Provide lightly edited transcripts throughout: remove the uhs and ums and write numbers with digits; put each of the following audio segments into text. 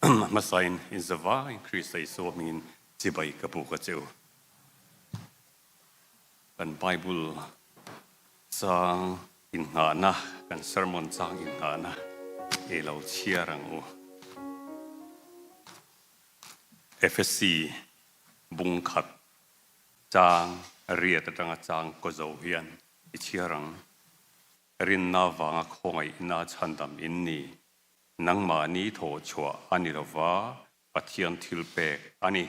Hmasain in zavaiin Krista Isua hmingin chibai ka buk a che u. Kan Bible chang inngahna, kan sermon chang inngahna i lo chhiar ang u. Efesi bung khat chang riat atanga chang kaw zo hian i chhiar ang. Rinna vanga khawngaihna chhandam in ni. Nangmahni thawh chhuah a ni lova, Pathian thil pek a ni.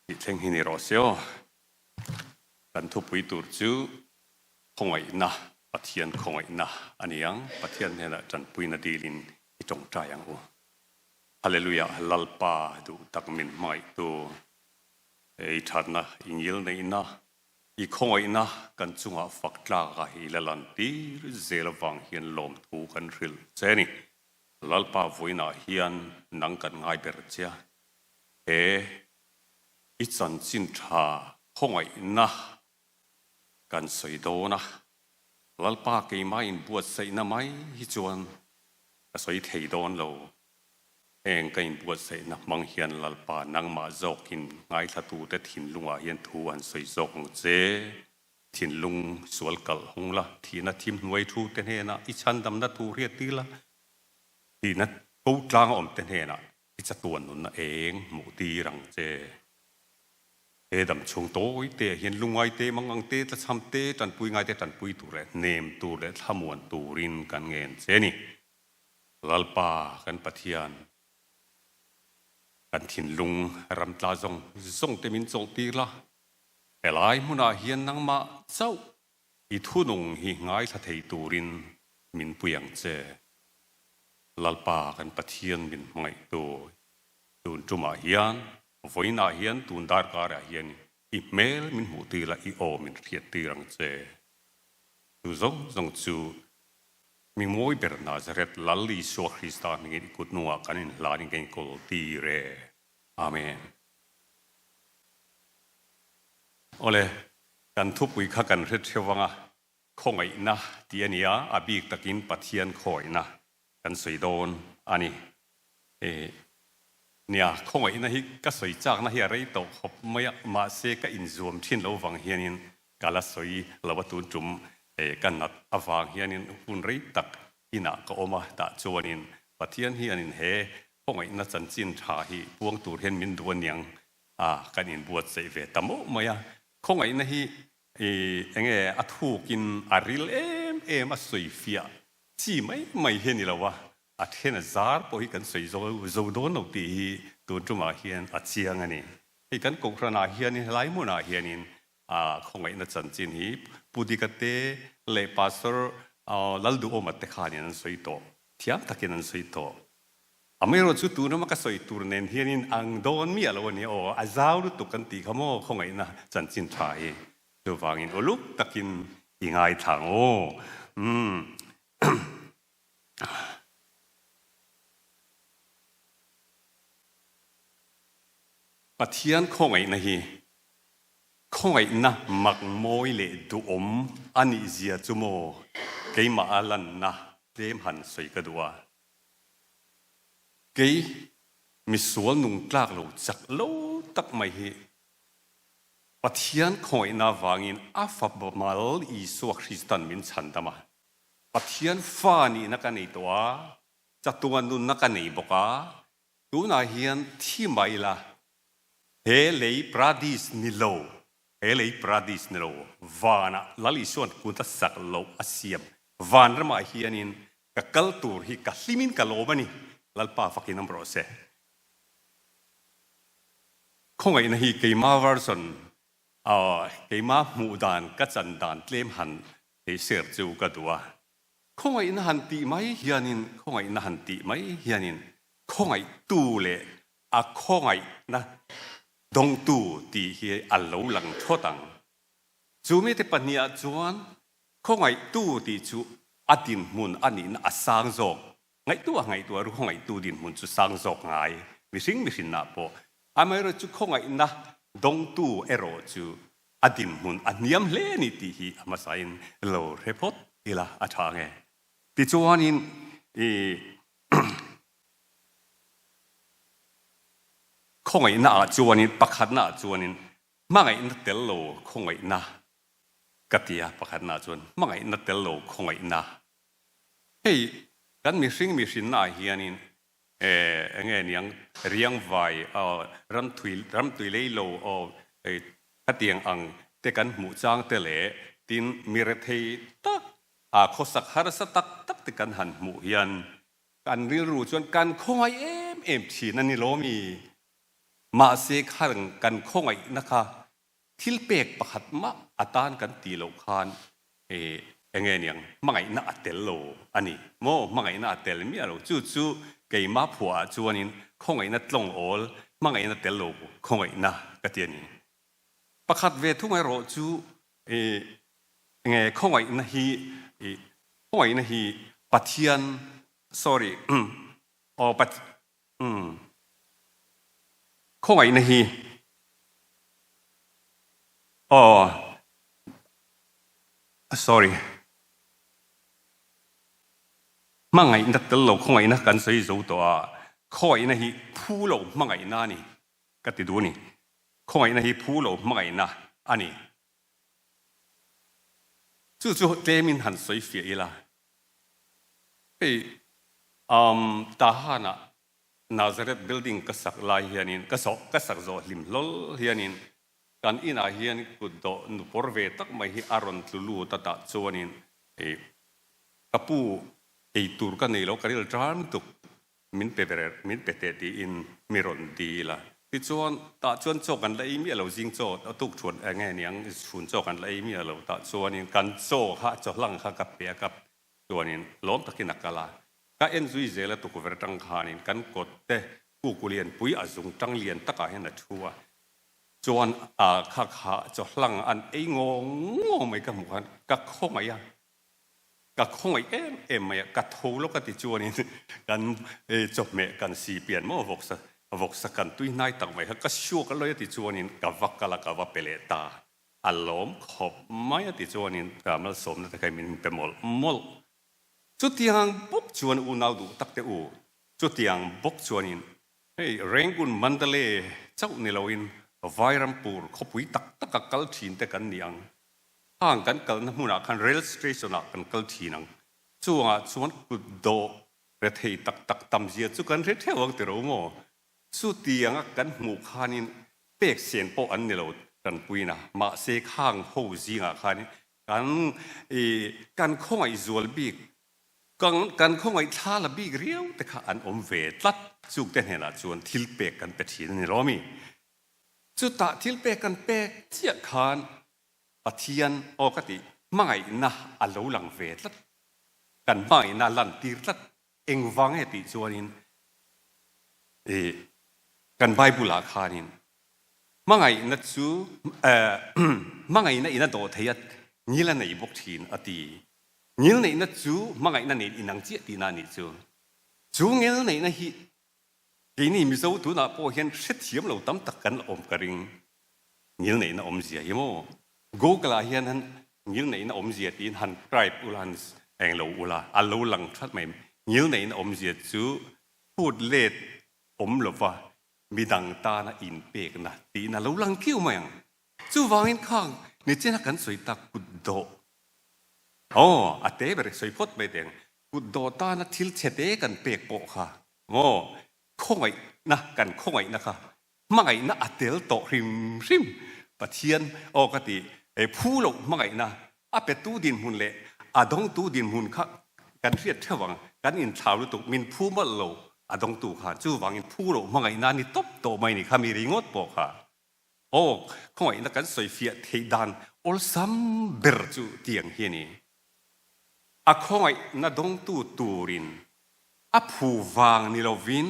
Tih thleng hi ni rawh se aw. Kan thupui tur chu khawngaihna, Pathian khawngaihna a ni ang. Pathian hnenah tanpuina dilin i tawngtai ang u. Hallelujah, Lalpa duh tak min hmangaihtu, ei thatna, i ngil neihna, I khawngaihna kan chungah fak tlak a i la lan tir zel avang hian lawmthu kan hrilh che a ni. Lalpa vawiinah hian nang kan ngai ber che a, he i chanchin tha khawngaihna kan sawi dawn a, Lalpa keimah inbuatsaihna mai hi chuan ka sawi thei dawn lo. Heng ka inbuatsaihna hmang hian Lalpa nangmah zawkin ngaithlatute thinlungah hian thu an sawi zawk ang che. Thinlung sual kalh hung la, thihna thim hnuai thu te hnenah i chhandamna thu hriat tir la, thihna ko tlanga awm te hnenah i chatuan nunna eng hmuh tir ang che. He dam chhung tawi te ah hian lungngai te, mangang te, tlachham te, tanpui ngai te tanpui tur leh hnem tur leh thlamuan turin kan ngen che a ni. Lalpa kan Pathian, kan thinlung ramtla zawng zawng te min chawlh tir la, helai hmunah hian nangmah chauh i thunung hi ngaithla thei turin min pui ang che. Lalpa kan Pathian min hmangaihtu tun tumah hian, vawiinah hian, tun darkarah hian i hmel min hmuh tir la, i aw min hriat tir ang che. Chu zawng zawng chu Mi mawi ber Nazareth Lal Isua Krista hmingin i kut hnungah kan inhlanin kan inkawl tir e. Amen. Awle, kan thupui kha kan hre theuh vang a, khawngaihna tih a ni a, a bik takin Pathian khawngaihna kan sawi dawn a ni. Nia, khawngaihna hi ka sawi chakna hi a rei tawh khawp mai a, mahse ka inzuam thin lo vang hianin ka la sawi lo a, tun tum ka nat avang hianin hun rei tak inah ka awm a, tah chuanin Pathian hianin he khawngaihna chanchin tha hi puang tur hian min duh aniang a, kan inbuatsaih ve ta mawh mai a. Khawngaihna hi enge a thukin a ril em em a sawifiah chi mai mai hi a ni lo a, A then a zar pawh hi kan sawi zo zo dawn lo tih hi tun tumah hian a chiang a ni. Hei kan Kohhranah hianin helai hmunah hianin khawngaihna chanchin hi Pu Dika te leh Pastor Lalduhawma te khanin an sawi tawh, thiam takin an sawi tawh. Amaherawh chu tun rama ka sawi tur nen hianin ang dawn miah lo a ni aw, a zau lutuk kan tih kha maw khawngaihna chanchin tha hi. Chuvangin uluk takin i ngaithla ang aw. Umm. Pathian khawngaihna hi khawngaihna mak mawi leh duhawm a nih zia chu maw keimah a lanna tlem han sawi ka duh a. Kei misual nung tlak lo chak lo tak mai hi Pathian khawngaihna vangin a fapa mal Isua Kristan min chhandam a. Pathian fa nihna ka nei tawh a, chatuan nunna ka nei bawk a, tunah hian thi mah ila he lei paradis ni lo, he lei paradis ni lo, vanah Lal Isua'n kut a sak loh a siam vanramah hianin ka kal tur hi ka hlimin ka lawm a ni, Lalpa fakin awm rawh se. Khawngaihna hi keima version, keima hmuh dan, ka chan dan tlem han Hei ser chu ka duh a. Khawngaihna han tih mai hianin, khawngaihna han tih mai hianin khawngaihtu leh a khawngaihna dawngtu tih hi a lo lang thawt ang. Chu mite pahniha chuan khawngaihtu tih chu a dinhmun a nihna a sang zawk. Ngaihtuah ngaihtuah ru khawngaihtu dinhmun chu sang zawk ngai mihring mihrinna pawh. Amaherawhchu khawngaihna dawngtu erawh chu a dinhmun a hniam hle a ni tih hi a hmasain lo hre phawt ila a tha nge. Tichuanin i Khawngaihna ah chuanin pakhatna ah chuanin hmangaihna tel lo khawngaihna ka ti a, pakhatna ah chuan hmangaihna tel lo khawngaihna. Hei kan mihring mihrinna ah hianin eng nge niang riangvai ramthui ramtui lei lo aw khatiang ang te kan hmuh chang te leh tin mi rethei tak a khawsak harsa tak tak te kan han hmuh hian Kan rilru chuan kan khawngaih em em thin a ni lo mi? Mahse khan kan khawngaihna kha thil pek pakhat mah atan kan tih loh khan eng nge niang hmangaihna a tel lo a ni maw? Hmangaihna a tel miah lo. Chu chu keimah phuah ah chuanin khawngaihna tlawng awl, hmangaihna tel lo khawngaihna ka ti a ni. Pakhat ve thung erawh chu Nge khawngaihna hi khawngaihna hi Pathian sorry aw Pat umm khawngaihna hi aw sorry hmangaihna tel lo khawngaihna kan sawi zo tawh a khawngaihna hi phu lo hmangaihna a ni ka ti duh a ni khawngaihna hi phu lo hmangaihna a ni. Chu chu tlemin han sawi fiah ila, hei umm Tahan-ah Nazareth building ka sak lai hianin, ka zawh ka sak zawh hlim hlawl hianin kan inah hian kut dawh nu pawr ve tak mai hi a rawn tlu lut a tah chuanin hei ka pu ei tur ka nei lo ka ril tan tuk Min pe ber, min pe teh tiin mi rawn dil a. Tichuan, tah chuan chaw kan la ei miah lo, zing chaw a tuk thuan eng nge niang, chhun chaw kan la ei miah lo. Tah chuanin kan chaw kha, chaw hlang kha ka pe a, ka chuanin lawm takin a kal a. Ka en zui zel a tukverh atang khanin kan kawt te kuku lianpui a zung tang lian takah hian a thu a. Chuan a kha kha chaw hlang an ei ngawng ngawng mai ka hmuh khan ka khawngaih a. Ka khawngaih em em mai a, ka tho lawk a ti chuanin kan chawhmeh kan si pian maw vawksa vawksa kan tui hnai tak mai kha ka suak a lawi a ti chuanin ka va kal a ka va pe leh ta a lawm khawp mai a ti chuanin ka malsawmna te kha min pe mawlh mawlh. Chutiang bawk chuan unau duh tak te u, chutiang bawk chuanin hei Rangoon Mandalay chauh ni loin Vairampur khawpui tak taka kal thin te kan ni ang. Khang kan kalna hmunah khan rail station ah kan kal thin ang. Chungah chuan kut dawh rethei tak tak tam zia chu kan hre theuh ang tiro maw? Chutianga kan hmuh khanin pek sen pawh an ni lo tanpuina. Mahse khang ho zingah khanin kan i kan khawngaih zual bik, kan kan khawngaih thla la bik riau te kha an awm ve tlat. Chungte hnenah chuan thil pek kan pe thin a ni lo mi? Chutah thil pek kan pek chiah khan Pathian aw ka tih hmangaihna a lo lang ve tlat, kan hmangaihna a lantir tlat. Engvang nge tih chuanin ih kan Bible ah khanin hmangaihna chu hmangaihna in a dawh thei a, ngil a nei bawk thin a ti. Ngil neihna chu hmangaihna nen inang chiah tihna a nih chu. Chu ngil neihna hi keini Mizo tunah pawh hian hrethiam lo tam tak kan la awm ka ring. Ngilneihna awmzia hi maw? Google ah hian han ngilneihna awmzia tiin han type ula, han eng lo ula, a lo lang that mai. Ngilneihna awmzia chu phut let awm lova midang tana inpekna tiin a lo lang kiu mai ang. Chuvangin khang nichina kan sawi tak kut dawh, aw a te ber sawi phawt mai teh ang, kut dawh tana thil chhe te kan pek pawh kha maw khawngaihna kan khawngaihna kha Hmangaihna a tel tawh hrim hrim. Pathian aw ka ti, he phu loh hmangaihna a petu dinhmun leh a dawngtu dinhmun kha kan hriat theuh ang, kan inthlau lutuk, min phu mawlh lo a dawngtu kha, chuvangin phu loh hmangaihna a ni tawp tawh mai ni kha mi ringawt pawh kha. Aw, khawngaihna kan sawifiah theih dan awlsam ber chu tiang hi a ni. A khawngaihna dawngtu turin a phu vang ni lovin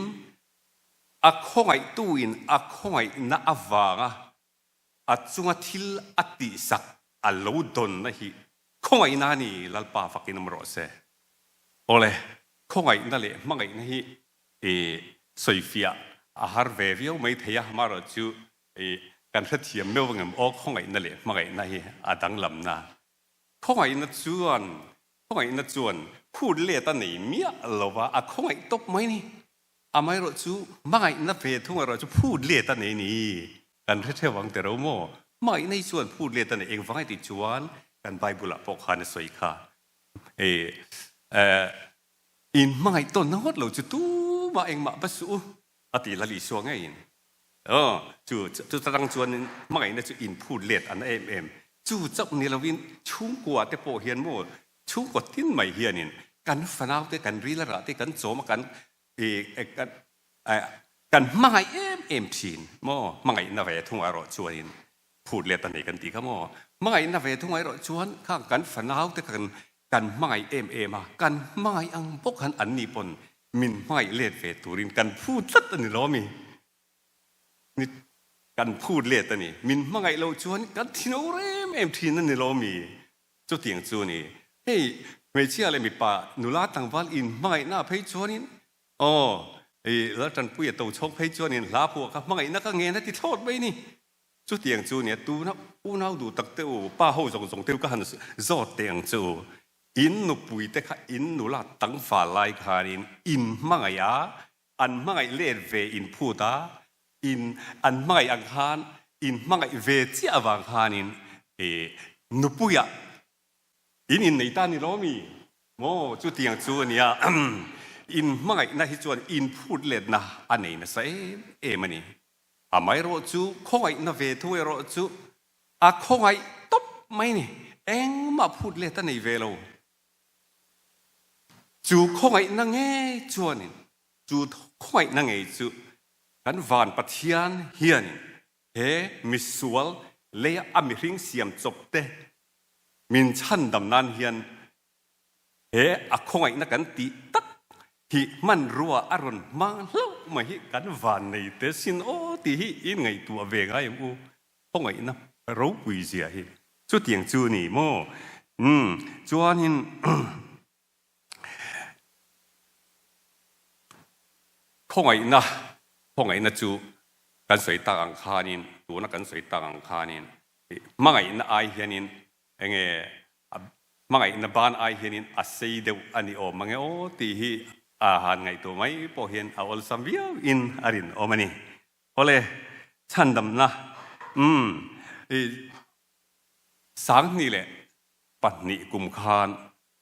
A khawngaihtuin a khawngaihna avanga a chunga thil a tihsak a lo dawnna hi khawngaihna a ni, Lalpa fakin awm rawh se. Awle, khawngaihna leh hmangaihna hi i sawifiah a har ve viau mai thei a, amaherawhchu i kan hrethiam meuh angem aw, khawngaihna leh hmangaihna hi a danglamna. Khawngaihna chuan, khawngaihna chuan phut let a nei miah lova, a khawngaih tawp mai ni. Amaherawhchu hmangaihna ve thung erawh chu phut let a nei ni. Kan hre theuh ang tero maw? Hmangaihna hi chuan phut let a nei. Engvang tih chuan kan Bible ah pawh khan a sawi kha. In hmangaih tawnna ngawt lo chu tumah engmah va suh u a ti Lal Isua ngeiin. Aw, chu chu atang chuan hmangaihna chu in phut let a na em em. Chu chauh ni lovin chhungkua te pawh hian maw chhungkaw tin mai hianin kan fanau te kan ril a rah te kan chawm a kan kan hmangaih em em thin maw hmangaihna ve thung erawh chuanin phut let a nei kan tih kha maw hmangaihna ve thung erawh chuan khang kan fanau te kan kan hmangaih em em a kan hmangaih ang bawk han an ni pawn min hmangaih let ve turin kan phut tlat a ni lo ami ni kan phut let a ni min hmangaih loh chuan kan thino rem em thin a ni lo ami Chutiang chu a ni. Hei, hmeichhia leh mipa nula tlangval inhmangaihna phei chuanin, aw, hei Laltanpuia tochhawk phei chuanin hla phuah kha hmangaihna ka ngen a ti thlawt mai ni. Chutiang chu a ni a, tuna unau duh tak te u, pa ho zawng zawng te u ka han zawt teh ang che u. In nupui te kha in nula tlangval lai khanin inhmangaih a, an hmangaih let ve inphut a, in an hmangaih ang khan in hmangaih ve chiah avang khanin i nupuiah in innei ta ni lo mi maw chutiang chu a nia in hmangaihna hi chuan inphut letna a nei nasa em em a ni. Amaherawh chu khawngaihna ve thu erawh chu a khawngaih tawp mai ni engmah phut let a nei ve lo. Chu khawngaihna ngei chuanin chu khawngaihna ngei chu Kan van Pathian hian he misual leia a mihring siam chawp te min chhandam nan hian he a khawngaihna kan tih tak hi hmanrua a rawn hmang hlauh mai hi kan van nei te sin aw tih hi in ngaihtuah ve ngai ang u. Khawngaihna ropui zia hi chutiang chu a ni maw? Umm chuanin Khawngaihna, khawngaihna chu kan sawi tak ang khanin, tuna kan sawi tak ang khanin, hmangaihna ai hianin enge hmangaihna ban ai hianin a sei deuh a ni awm mange aw tih hi a han ngaihtuah mai pawh hian a awlsam viau in a rinawm a ni. Awle, chhandamna, umm, i 2002 kum khan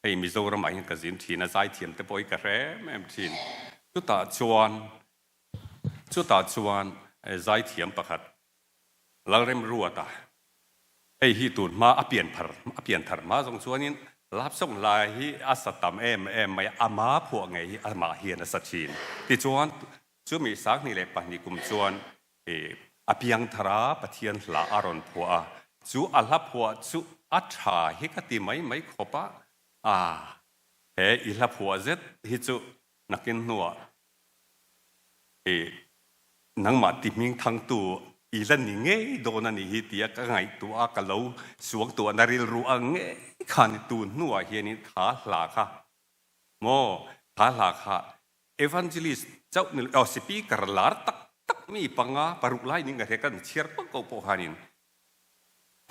Hei Mizoram ah hian ka zin thin a, zaithiam te pawh hi ka hre em em thin. Chutah chuan chutah chuan zaithiam pakhat Lalremruata hei hi tun hma a pian phar a pian thar hma zawng chuanin Lapsawng hla hi a sa tam em em mai a, ama phuah ngei hi amah hian a sa thin. Tichuan chumi 2002 kum chuan A piangthar a, Pathian hla a rawn phuah a, chu a hla phuah chu a tha hi ka ti mai mai khawp a, a he i hla phuah zet hi chu nakin hnuah i nangmah ti hming thangtu i la ni ngei dawn a nih hi tia ka ngaihtuah a, ka lo suangtuahna rilru ang ngei khan tun hnuah hianin kha hla kha maw kha hla kha Evangelist chauh ni lo, speaker lar tak tak mi panga paruk lai ning ka hria kan chhiar pawh ko pawh khanin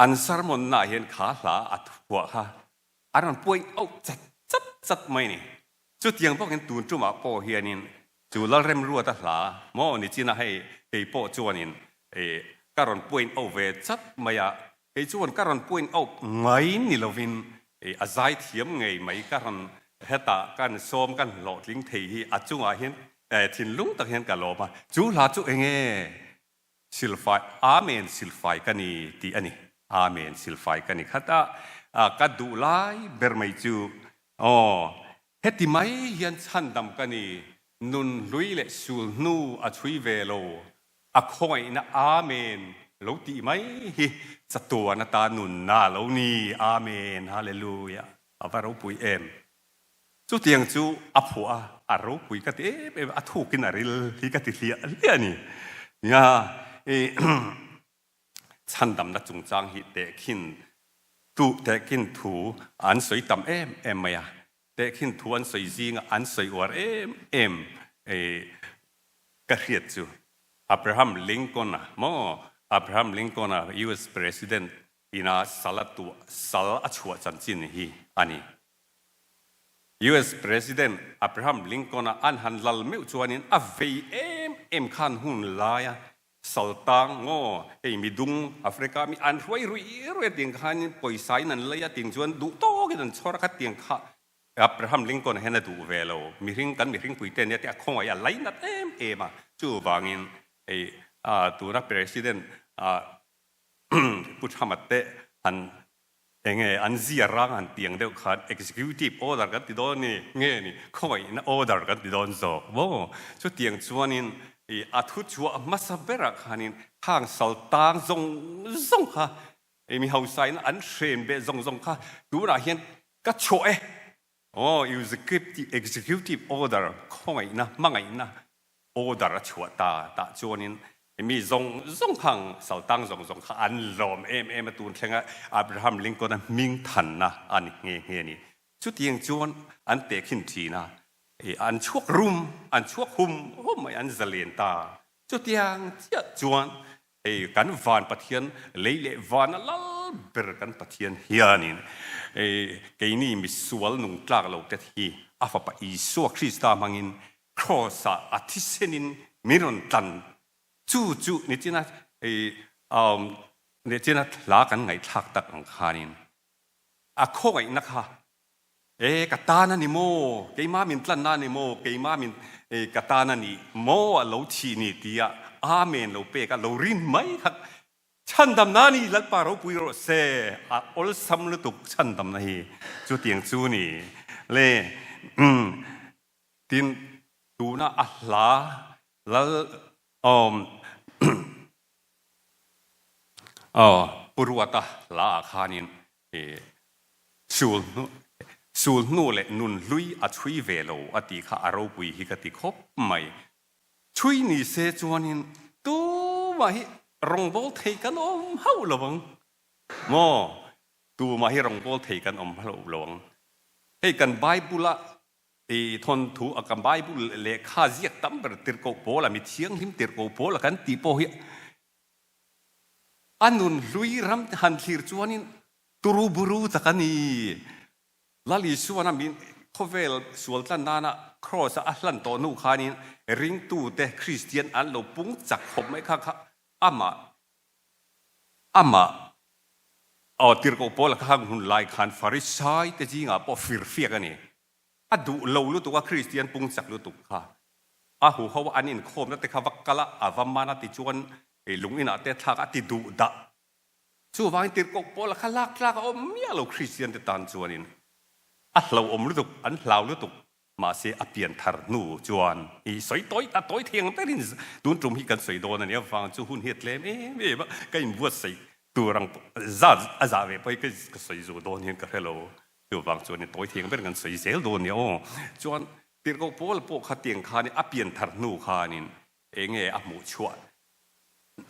an sermon na hian kha hla a thuah kha an rawn point out chat chat chat mai ni. Chutiang bawkin tun tumah pawh hianin chu Lalremruata hla maw nichina hei kei pawh chuanin ka rawn point out ve chat mai a, Kei chuan ka rawn point out ngai ni lovin a zaithiam ngei mai ka rawn hetah kan sawm kan hlawhtling thei hi a chungah hian thinlung tak hian ka lawm a, chu hla chu enge silfai Amen silfai ka ni tih a ni, Amen silfai ka ni khat a, ka duh lai ber mai chu aw heti mai hian chhandam ka ni nun hlui leh sul hnu a chhui ve lo A khawngaihna Amen lo tih mai hi chatuan ata nunna a lo ni. Amen Hallelujah A va ropui em. Chutiang chu a phuah a, a ropui ka ti em em a, a thukin a ril hi ka ti hliah hliah a ni. Nia i chhandamna chungchang hi tehkhin tu tehkhin thu an sawi tam em em mai a, tehkhin thu an sawi zinga an sawi uar em em i Ka hriat chu Abraham Lincoln-a maw? Abraham Lincoln-a US President ina sal a tuah, sal a chhuah chanchin hi a ni. US President Abraham Lincoln-a an han lal meuh chuanin a vei em em khan hun laia saltang ngaw hei midung Africa mi an hruai ruih ruih a tiang khanin pawisa in an lei a tiang chuan duh tawkin an chhawr a kha tiang kha Abraham Lincoln hian a duh ve lo. Mihring kan mihring puite nia tih a khawngaih a lainat em em a. Chuvangin hei tuna President Pu Trump-a te han enge an zia rang han tiang deuh khan executive order kan ti dawn ni nge ni khawngaihna order kan ti dawn zawk maw? Chutiang chuanin a thu chhuah hmasa berah khanin khang sal tang zawng zawng kha mi hausain an hren beh zawng zawng kha tunah hian ka chhuah e. Aw, executive order khawngaihna hmangaihna order a chhuah ta tah chuanin mi zawng zawng khang saltang zawng zawng kha an lawm em em a tun thlenga Abraham Lincoln-a hming thanna a ni nghe nghe a ni. Chutiang chuan an tehkhin thin a, an chhuak rum, an chhuak hum hum mai, an zalen ta. Chutiang chiah chuan Hei kan van Pathian lei leh vana lal ber kan Pathian hianin keini misual nung tlak lo te hi a fapa Isua Krista hmangin Kraws ah a thisenin min rawn tlan chu chu nichina nichina hla kan ngaihthlak tak ang khanin a khawngaihna kha E, ka tan a ni maw? Keimah min tlanna a ni maw? Keimah min, e, ka tan a ni maw? A lo thih ni tia Amen lo pek a, lo rin mai kha chhandamna a ni, Lalpa ropui rawh se, a awlsam lutuk chhandamna hi chutiang chu ni le. Umm, tin, tuna a hla Lal, um, aw, Pu Ruata hla ah khanin, e, Sul hnu leh nun hlui a chhui ve lo a tih kha a ropui hi ka ti khawp mai. Chhui ni se chuanin tumah hi rawngbâwl thei kan awm hauh lo ang maw? Tumah hi rawngbâwl thei kan awm hauh lo ang. Hei kan Bible-a i thawnthu a kan Bible lehkha ziak tam ber tirhkoh pawl a mi thianghlim tirhkoh pawl a kan tih pawh hi a nun hlui ram han thlir chuanin Turu buru tak a ni. Lal Isuana min khawvel sual tlan nana Kraws-a a hlan tawh hnu khanin ringtute Kristian an lo pung chak khawp mai kha kha amah amah aw tirhkoh Paula kha hang hun lai khan Farisai te zingah pawh firfiak a ni. A duh lo lutuk a Kristian pung chak lutuk kha a huho a an inkhawmna te kha va kal a a va man a tichuan lung inah te thlak a ti duh dah Chuvangin tirhkoh Paula kha lak tlak a awm miah lo Kristian te tan chuanin a hlauhawm lutuk, an hlau lutuk. Mahse a pian thar hnu chuan i sawi tawi a tawi thei ang berin tun tum hi kan sawi dawn a nia vang chu hun hi a tlem em em a, ka inbuatsaih tur ang zat a zah ve pawh hi ka sawi zuh dawn hian ka hre lo. Chuvang chuan i tawi thei ang berin kan sawi zel dawn nia aw. Chuan tirhkoh Paula pawh kha tiang khanin a pian thar hnu khanin enge a hmuh chhuah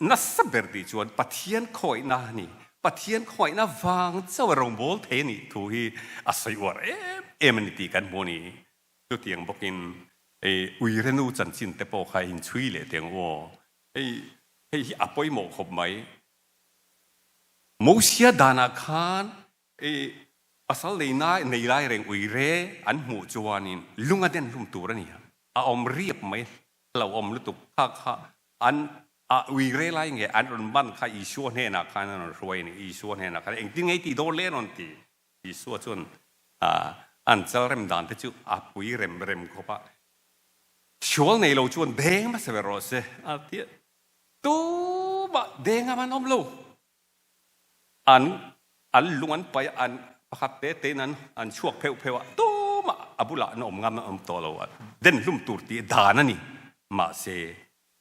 Nasa ber tih chuan Pathian khawiahna a ni. Pathian khawiahna vang chauh a rawngbâwl thei a nih thu hi a sawi uar em em a ni tih kan hmu a ni. Chutiang bawkin hei Uirenu chanchin te pawh kha inchhui leh teh ang u aw. Hei hei hi a pawimawh khawp mai. Mosia danah khan hei pasal nei nai nei lai reng uire an hmuh chuanin lung a den hlum tur a ni a, a awm riap mai hlauhawm lutuk kha kha an a ui re lai nge an rawn man kha Isua hnenah khan an rawn hruai a ni. Isua hnenah khan engtin nge i tih dawn le an rawn ti. Isua chuan an chal rem dan te chu a pui rem rem khawp a, sual nei lo chuan deng hmasa ber rawh se a ti a, tumah deng am an awm lo. An an lung an paih a, an pakhat te tein an an chhuak pheuh pheuh a, tumah a bulah an awm ngam an awm tawh lo a, den hlum tur tih dan a ni. Mahse,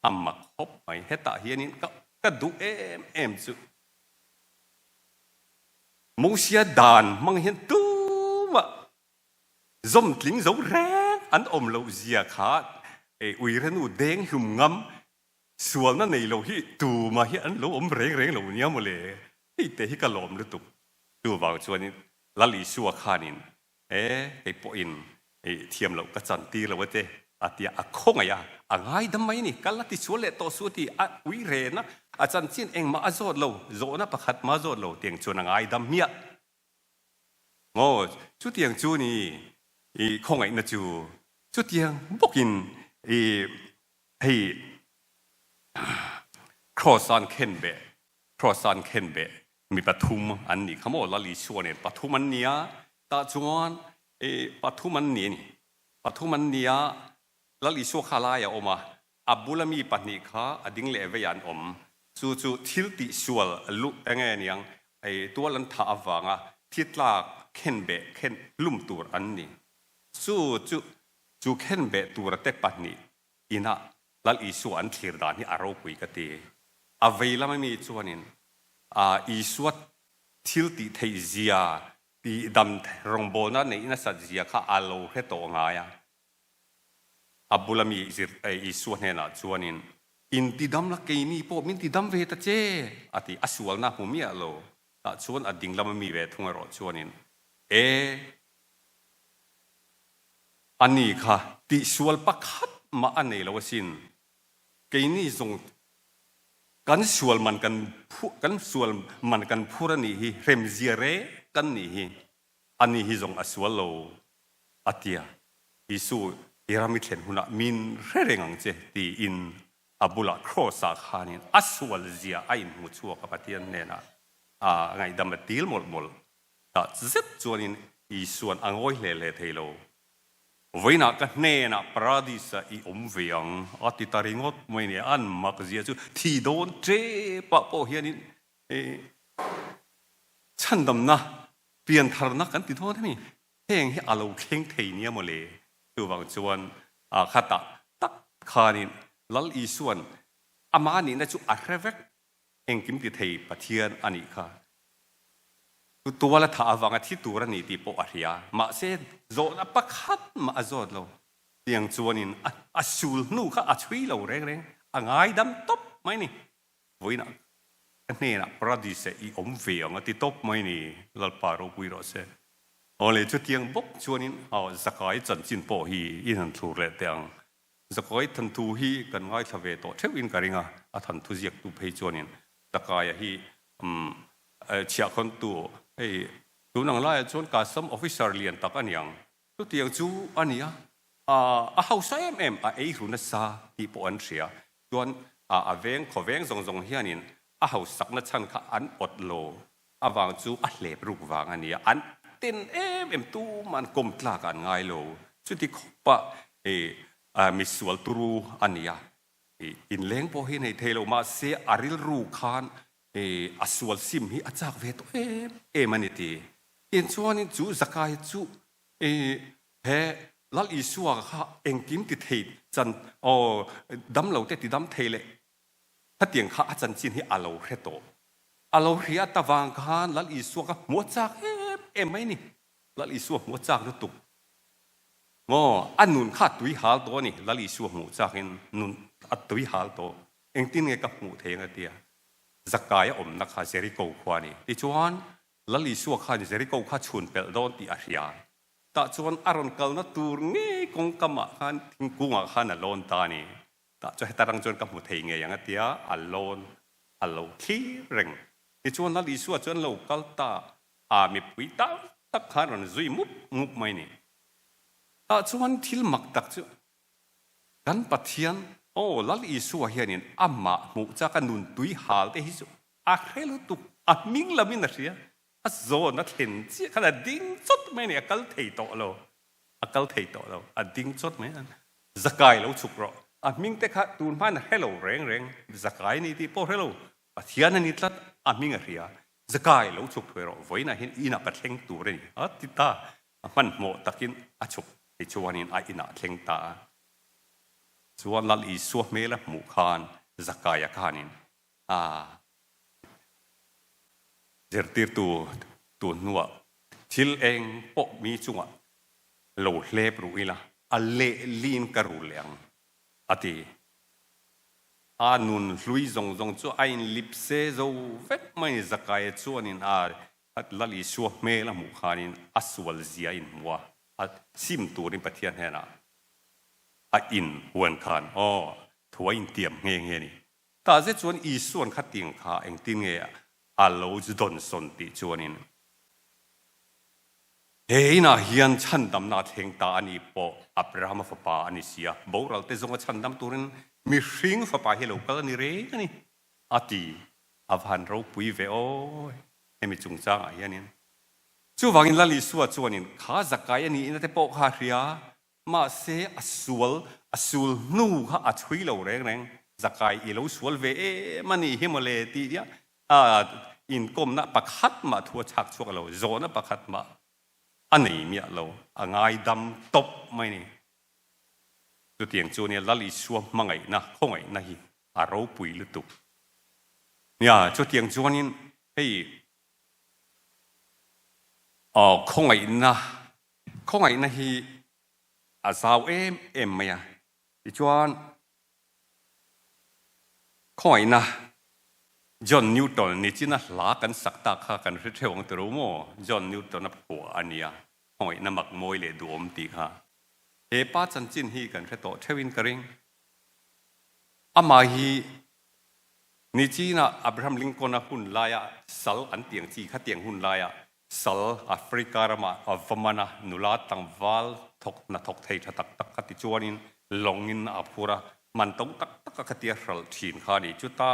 a mak khawp mai. Hetah hianin ka ka duh em em chu Mosia dan hmang hian tumah zawmtling zo reng an awm loh zia kha uirenu deng hlum ngam Sualna nei lo hi tumah hi an lo awm reng reng lo nia mawle, hei te hi ka lawm lutuk. Chuvang chuanin Lal Isua khanin e kei pawhin thiam loh ka chan tir lo ate a tia a khawngaih a, a ngaidam mai a ni, kal a ti sual leh tawh su a ti, a ui ren a, a chanchin engmah a zawt lo, zawhna pakhat mah a zawt lo tiang chuan a ngaidam hmiah. Maw chutiang chu ni. I khawngaihna chu chutiang bawkin i hei Kraws an khenbeh, Kraws an khenbeh mi pathum an nih kha maw, Lal Isua nen pathum an ni a, tah chuan i pathum an ni a ni. Pathum an ni a, Lal Isua kha lai a awm a, a bula mi pahnih kha a ding leh veiah an awm. Chu chu thil tihsual luh enge niang, i tual an thah avanga thi tlak khenbeh khen hlum tur an ni. Chu chu chu khenbeh tura te pahnih inah Lal Isua an thlir dan hi a ropui ka ti. A vei lam ami chuanin Isua thil tih theih zia, tih dam rawngbawlna neih nasat zia kha a lo hre tawh ngai a. A bula mi Isua hnenah chuanin, In ti dam la keini pawh min ti dam ve ta che, a ti. A sualna hmu miah lo. Tah chuan a ding lam ami ve thung erawh chuanin, E! A ni kha tihsual pakhat mah a nei lo asin. Keini zawng kan sual man kan kan sual man kan phur a nih hi, hremzia reng kan nih hi, a ni hi zawng a sual lo a tia. Isu i ram i thlen hunah min hre reng ang che tiin a bulah kraws ah khanin a sual zia a inhmu chhuak a Pathian hnenah a ngaihdam a dil mawlh mawlh. Tah zet chuanin Isua'n a ngawi hle hle thei lo. Vawiinah ka hnenah Paradis-ah i awm ve ang, a ti ta ringawt mai nia. An mak zia chu thi dawn tepah pawh hianin chhandamna, piantharna kan ti dawn a ni. Heng hi a lo thleng thei nia maw le? Chuvang chuan khatah tak khanin Lal Isua'n amah nihna chu a hre vek Engkim ti thei Pathian a nih kha. Chu tual a thah avanga thi tur a ni tih pawh a hria. Mahse, zawhna pakhat mah a zawt lo. Tiang chuanin a sul hnu kha a chhui lo reng reng. A ngaidam tawp mai ni. Vawiinah ka hnenah Paradise i awm ve ang a ti tawp mai ni. Lalpa ropui rawh se. Awle, chutiang bawk chuanin Zakai chanchin pawh hi i han thlur leh teh ang. Zakawi thanthu hi kan ngaithla ve tawh theuhin ka ring a, a thanthu ziaktu phei chuanin Zakaia hi chhiahkhawntu hei tun ang laiah chuan custom officer lian tak a ni ang. Chutiang chu a ni a, a hausa em em, a ei hru nasa tih pawh an hria. Chuan a veng khawveng zawng zawng hianin a hausakna chhan kha an awt lo avang chu a hlep ruk vang a nia, an ten em em tumah an kawm tlak an ngai lo, chuti khawpah misual turu a nia, inleng pawh hi nei thei lo mahse a rilru khan a sual sim hi a chak ve tawh em em a ni ti. Tin chuanin chu Zakai chu he Lal Isua kha engkim ti thei chan aw damlo te ti dam thei leh Khatiang kha a chanchin hi a lo hre tawh. A lo hriat avang khan Lal Isua kha hmuh a chak em em mai ni. Lal Isua hmuh a chak lutuk. Maw, a nun kha a tui hal tawh a ni. Lal Isua hmuh chakin nun a tui hal tawh. Engtin nge ka hmuh thei ang a tia. Zakai a awmna kha Jeriko khua a ni. Tichuan, Lal Isua khan Jeriko kha chhun pelh dawn tih a hria. Tah chuan a rawn kalna tur ngei kawngkamah khan thingkungah khan a lawn ta a ni. Tah chu heta rang chuan ka hmu thei ngei ang a tia, a lawn a lo thlir reng. Tichuan Lal Isua chuan lo kal ta a, mipui tam tak khan rawn zui mup mup mai ni. Tah chuan thil mak tak chu kan Pathian, aw Lal Isua hianin amah hmuh chak a nun tui hal te hi chu a hre lutuk, a hming lamin a hria, a zawn a thlen chiah khan a ding chawt mai ni, a kal thei tawh lo. A kal thei tawh lo, a ding chawt mai a, Zakai lo chhuk rawh. A hming te kha tun hmain a hre lo reng reng, Zakai ni tih pawh hre lo, Pathian a ni tlat, a hming a hria, Zakai lo chhuk thuai rawh, vawiinah hian inah ka thleng tur a ni, a ti ta. A hmanhmawh takin a chhuk tichuanin a inah thleng ta a. Chuan Lal Isua hmel a hmuh khan Zakaia khanin a zirtirtu tun hnuah thil eng pawh mi chungah lo hlep ruh ila a lehlin ka rul leh ang, a ti. A nun hlui zawng zawng chu a inlip se zo vek mai ni. Zakaia chuanin a Lal Isua hmel a hmuh khanin a sual zia a inhmu a, a sim turin Pathian hnenah a inhuan khan aw thu a intiam nghe nghe a ni. Tah zet chuan Isua'n khating kha engtin nge a lo dawnsawn tih chuanin. He inah hian chhandamna a thleng ta a nih pawh Abrahama fapa a ni si a, boral te zawnga chhandam turin mihring fapa hi lo kal a ni reng a ni, a ti. A va han ropui ve aw hemi chungchangah hianin. Chuvangin Lal Isua chuanin kha zakai a nihna te pawh kha a hria, mahse a sual, a sul hnu kha a chhui lo reng reng. Zakai i lo sual ve em a nih hi mawle tih nia inkawmna pakhat mah thu a chhak chhuak lo, zawhna pakhat mah a nei miah lo, a ngaidam tawp mai ni. Chutiang chu nia Lal Isua hmangaihna, khawngaihna hi a ropui lutuk. Nia, chutiang chuanin hei khawngaihna, khawngaihna hi a zau em em mai a, tichuan khawngaihna John Newton nichina hla kan sak tak kha kan hre theuh ang tiro maw? John Newton a phuah a nia, khawngaihna mak mawi leh duhawm tih kha. He pa chanchin hi kan hre tawh theuhin ka ring. Amah hi nichina Abraham Lincoln-a hun laia sal an tiang chi khatiang hun laia sal Africa rama a va man a, nula tlangval thawk hnathawk thei tha tak tak kha tichuanin lawngin a phur a, man to tak tak a khatia hralh thin kha a ni. Chuta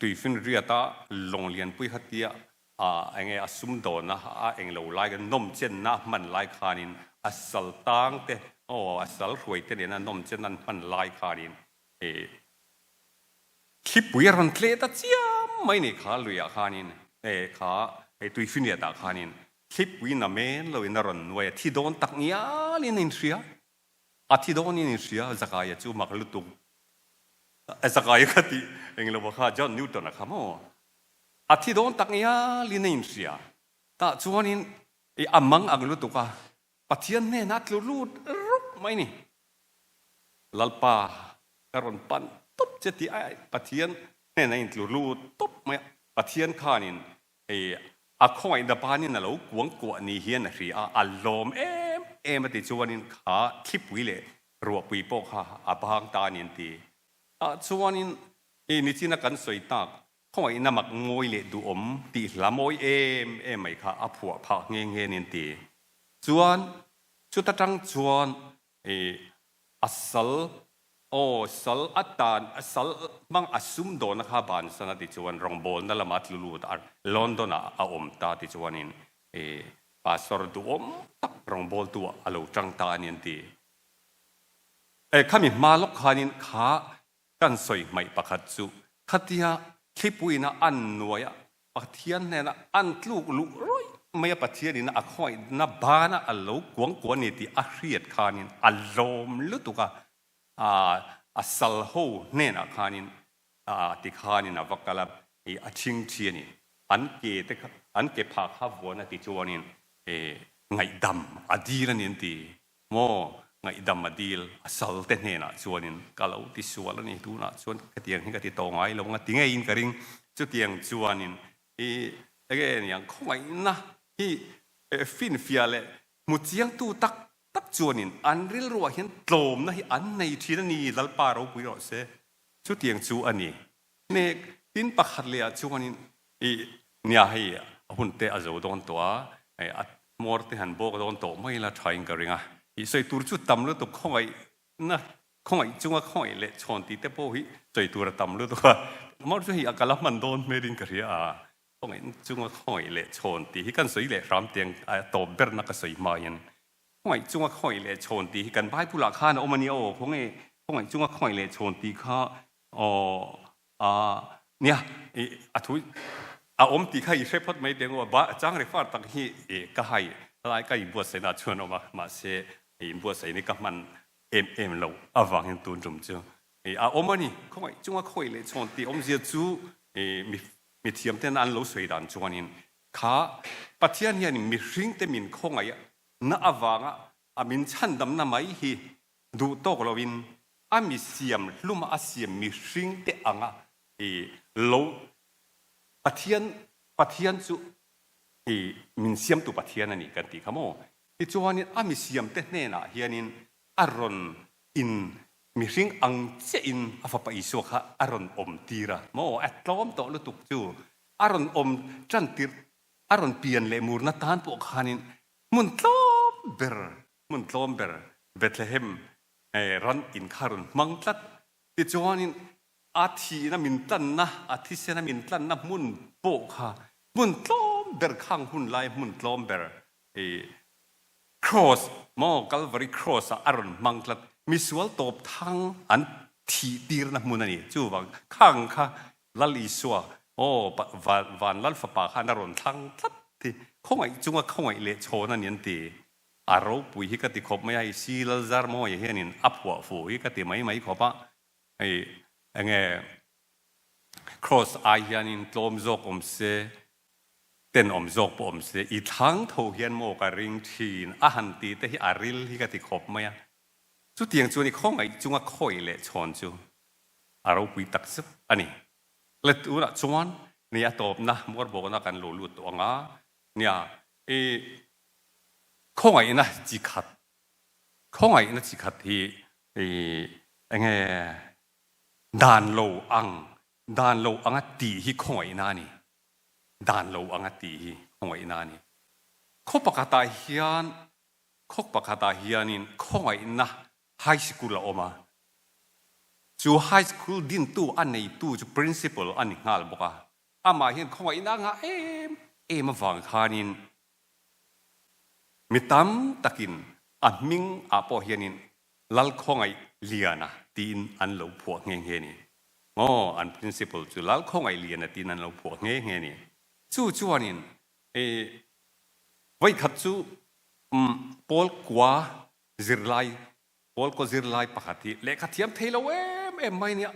tuifinriata lawng lianpui khatia enge a sumdawn a, a englo lai kan nawmchenna a hman lai khanin a sal tang te aw a sal hruai te nena nawmchen an hman lai khanin thlipui a rawn tleh ta chiam mai ni kha luiah khanin kha tuifinriatah khanin thlipui namen loin a rawn nuai a, thi dawn tak ngialin a inhria. A thi dawn in inhria, Zakaia chu mak lutuk. Zakaia kha tih eng lo kha John Newton a kha maw? A thi dawn tak ngial in a inhria. Tah chuanin i a mang ang lutuk a, Pathian hnenah a tlu lut rup mai ni. Lalpa ka rawn pan tawp che tih a Pathian hnenah a intlu lut tawp mai a. Pathian khanin Hei a khawngaihna banin a lo kuang kuah ni hian a hria a, a lawm em em a ti chuanin kha thlipui leh ruahpui pawh kha a bang ta a ni an ti. Tah chuanin hei nichina kan sawi tak khawngaihna mak ngawi leh duhawm tih hla mawi em em mai kha a phuah phah nghe nghe a ni an ti. Chuan chuta tang chuan A sal, aw, sal a tan, a sal hmang a sum dawhna kha bansan a ti chuan rawngbawlna lama tlu lut a, London ah a awm ta ti chuanin Pastor duhawm tak rawngbawltu ah a lo tang ta a ni an ti. Khami hma lawk khanin kha Kan sawi hmaih pakhat chu khatia thlipuiin a an nuai a, Pathian hnena an tluk luh rawih mai a, Pathianin a khawngaihna bana a lo kuang kuah a ni tih a hriat khanin a lawm lutuk a, a sal ho hnenah khanin ti khanin a va kal a, a chhingchhi a ni. An ke te kha, an ke phah kha vuan a ti chuanin ngaihdam a dil a ni an ti. Maw, ngaihdam a dil, a sal te hnenah chuanin ka lo ti sual a ni, tunah chuan khatiang hi ka ti tawh ngai lo ang a ti ngeiin ka ring. Chutiang chuanin i enge niang khawngaihna hi finfiah leh hmu chiangtu tak tak chuanin an rilruah hian tlawmna hi an nei thin a ni, Lalpa ropui rawh se. Chutiang chu a ni. Hnek tin pakhat leh ah chuanin i nia hei a hun te a zo dawn tawh a, a hmawr te han bawk dawn tawh mai la tha in ka ring a. I sawi tur chu tam lutuk khawngaihna khawngaih chunga khawngaih leh chhawn tih te pawh hi sawi tur a tam lutuk a, hmawr chu hei a kal a hman dawn hmel in ka hria a, khawngaih chunga khawngaih leh chhawn tih hi kan sawi leh hram tiang a tawp berna ka sawi hma hian khawngaih chunga khawngaih leh chhawn tih hi kan Bible ah khan a awm a nia aw, khawnge khawngaih chunga khawngaih leh chhawn tih kha Aw a nia i a thu a awm tih kha i hre phawt mai teh ngawh a, chang refer tak hi i ka hai helai ka inbuatsaihna ah chuan a awm a, mahse i inbuatsaihna hi ka hman em em lo avangin tun tum chu i a awm a ni. Khawngaih chunga khawi leh chhawn tih awmzia chu i mi mithiam ten an lo sawi dan chuanin kha Pathian hianin mihringte min khawngaih na avanga a min chhandamna mai hi duh tawk loin a mi siam hluma a siam mihring te anga i lo Pathian Pathian chu i min siamtu Pathian a ni kan tih kha maw? Tichuanin a mi siam te hnenah hianin a rawn in mihring ang chiahin a fapa Isua kha a rawn awm tir a maw? A tlawm tawh lutuk chu a rawn awm tan tir. A rawn pian leh murna tan pawh khanin hmun tlawm ber, hmun tlawm ber Bethlehem ran in kha rawn hmang tlat. Tichuanin a thihna min tlanna, a thisena min tlanna hmun pawh kha hmun tlawm ber khang hun lai hmun tlawm ber Cross maw Calvary Cross ah a rawn hmang tlat. Misual tawp thang an thih tirna hmun a ni. Chuvang khang kha Lal Isua, aw van Lal Fapa khan a rawn thlang tlat hi khawngaih chunga khawngaih leh chhawn a ni an ti. A ropui hi ka ti khawp mai a, i si Lal Zarmawia hianin a phuah fuh hi ka ti mai mai khawp a. Hei enge Cross ai hianin tlawm zawk awm se, tenawm zawk pawh awm se, i thlang tho hian maw ka ring thin a han ti te hi a ril hi ka ti khawp mai a. Chutiang chuan i khawngaih chunga khawi leh chhawn chu a ropui tak zet a ni. Le tunah chuan ni a tawpna muarbawkna kan lo lut tawh ang a, nia i khawngaihna chi khat, khawngaihna chi khat hi i enge dan lo ang, dan lo anga tih hi khawngaihna a ni, dan lo anga tih hi khawngaihna a ni. Khaw pakhatah hian, khaw pakhatah hianin khawngaihna High School a awm a, chu High School dintu a neitu chu Principal a ni nghal bawk a, amah hian khawngaihna a ngah em em avang khanin mi tam takin a hming ah pawh hianin Lalkhawngaih Liana tiin an lo phuah nghe nghe ni. Aw, an Principal chu Lalkhawngaih Liana tiin an lo phuah nghe nghe ni. Chu chuanin i vawikhat chu Paul kua Zirlai, Pawlkaw zirlai pakhat hi lehkha thiam thei lo em em mai nia.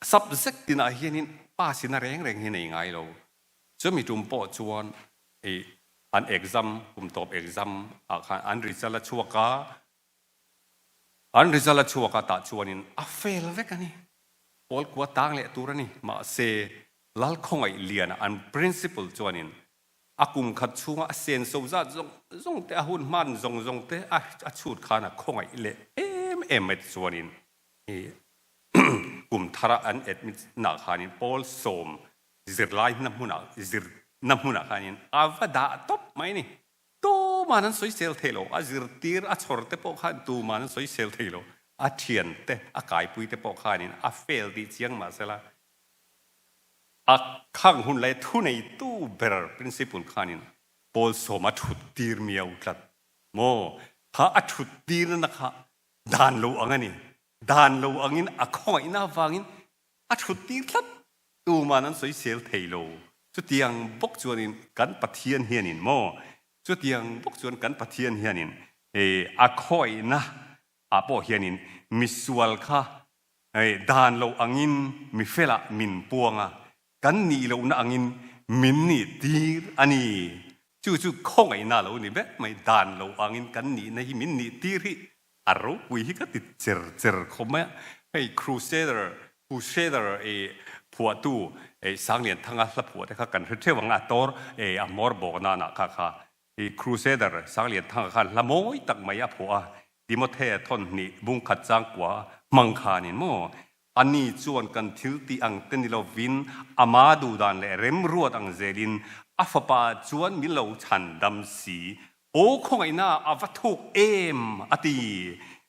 Subject tinah hianin pass in a reng reng hi nei ngai lo. Chumi tum pawh chuan i an exam, kum tawp exam ah khan an result a chhuak a, an result a chhuak a tah chuanin a fail vek a ni. Pawlkua tang leh tur a ni. Mahse, Lalkhawngaih Liana an principal chuanin A kum khat chhunga a senso zat zawng zawng te, a hun hman zawng zawng te a chhut khan a khawngaih leh em em mai te chuanin i kum thara an admit nah khanin pawl sawm zirlai na hmunah zirna hmunah khanin a va dah tawp mai a ni. Tuman an sawisel thei lo, a zirtir a chhawr te pawh khan tuman an sawisel thei lo, a thian te a kaipui te pawh khanin a fail tih chiang mahsela A khang hun lai thuneitu ber principal khanin pawl sawm a thut tir miau tlat maw? Kha a thut tirna kha dan lo ang a ni. Dan lo angin a khawngaihna avangin a thut tir tlat. Tuman an sawisel thei lo. Chutiang bawk chuanin kan Pathian hianin maw? Chutiang bawk chuan kan Pathian hianin a khawngaihna ah pawh hianin misual kha Hei, dan lo angin mi felah min puang a, kan nih lohna angin min nih tir a ni. Chu chu khawngaihna lo ni vek mai, dan lo angin kan nihna hi min nih tir hi a ropui hi ka ti cher cher khawp mai a. Hei Crusader, Crusader i phuahtu Sanglianthanga hla phuah te kha kan hre theuh ang a, a tawr a hmawr bawk nanah kha kha I Crusader Sanglianthanga khan hla mawi tak mai a phuah a, Timothea thawn hnih bung khat changkua hmang khanin maw, Ani chuan kan thil tih ang te ni lovin ama duhdan leh remruat ang zelin a fapa chuan min lo chhan dam si. Aw khawngaihna a va thuk em! a ti.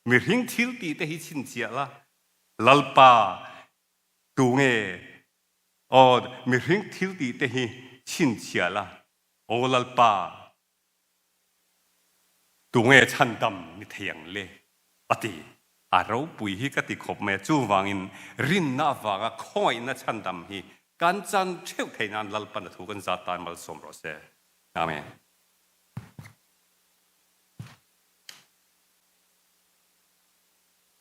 Mihring thil tih te hi chhinchhiah la, Lalpa, tunge aw mihring thil tih te hi chhinchhiah la, Aw Lalpa, tunge chhandam ni thei ang le? a ti. A ropui hi ka ti khawp mai a, chuvangin rinna avanga khawngaihna chhandam hi kan chan theuh thei nan Lalpan a thu kan zat tan malsawm rawh se. Amen.